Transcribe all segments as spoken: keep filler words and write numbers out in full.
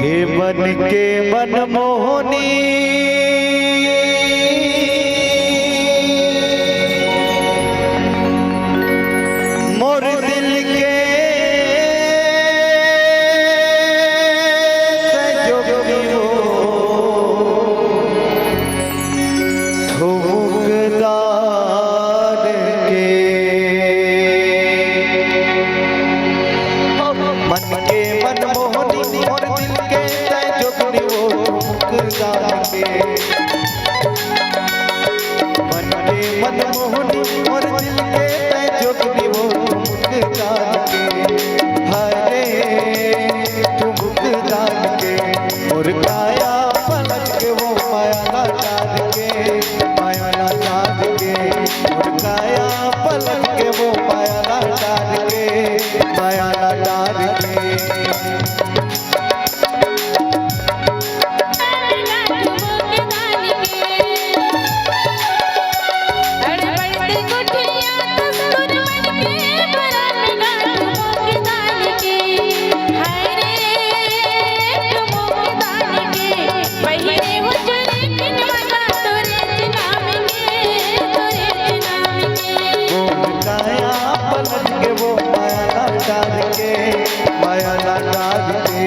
ए मन के मनमोहनी, मोर दिल के संजोगनी वो, ठुमुकदार के। मन के मनमोहनी, मोर दिल के संजोगनी वो, ठुमुकदार के। मन के मनमोहनी, मोर दिल के संजोगनी वो, ठुमुकदार के। हरे ठुमुकदार के, मोर काया पलट के वो, माया ला डार के, माया ला डार के, मोर काया पलट के वो, माया ला डार के, माया ला डार के। काया पलट के वो, माया ला डार के, माया ला डार के।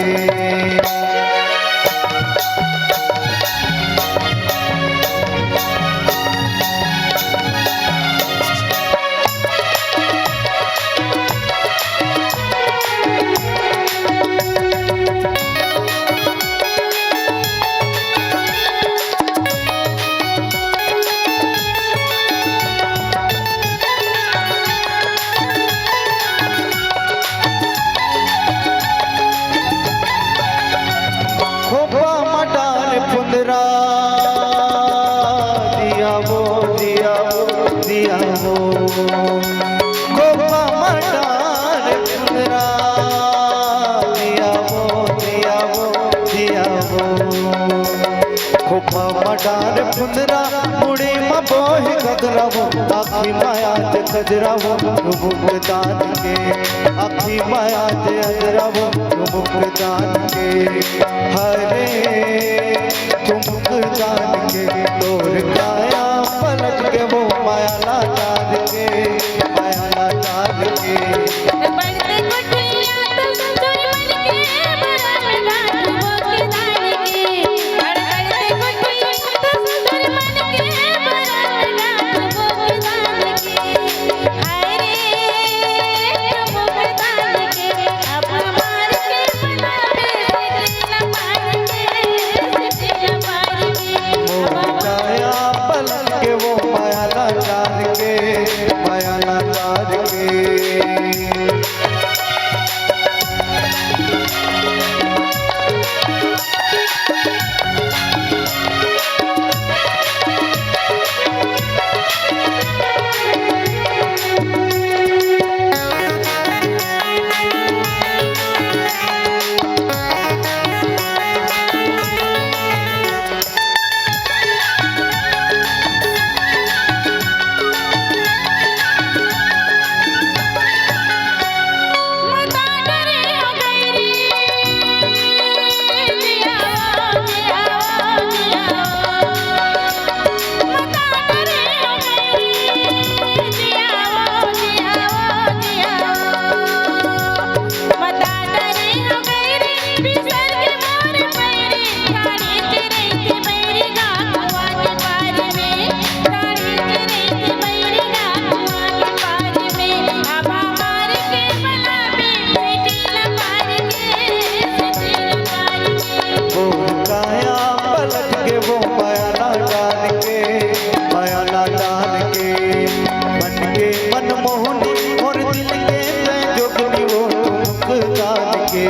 खोपा म डार फुंदरा, दिया वो, दिया वो, दिया वो। खोपा म डार फुंदरा, दिया वो, दिया वो, दिया वो। खोपा म डार फुंदरा, मुड़ी म बोहे घगरा वो, आँखी म आय कजरा वो, ठुमुकदार के। आँखी म आय कजरा वो, ठुमुकदार के। हरे ठुमुकदार के, तोर काया पलट के वो, माया ला डार के, माया ला डार के। मोर काया पलट के वो, माया ला डार के, माया ला डार के। वो काया पलट के वो, माया ला डार के, माया ला डार के। मन के मनमोहनी, मोर दिल के संजोगनी वो, ठुमुकदार के।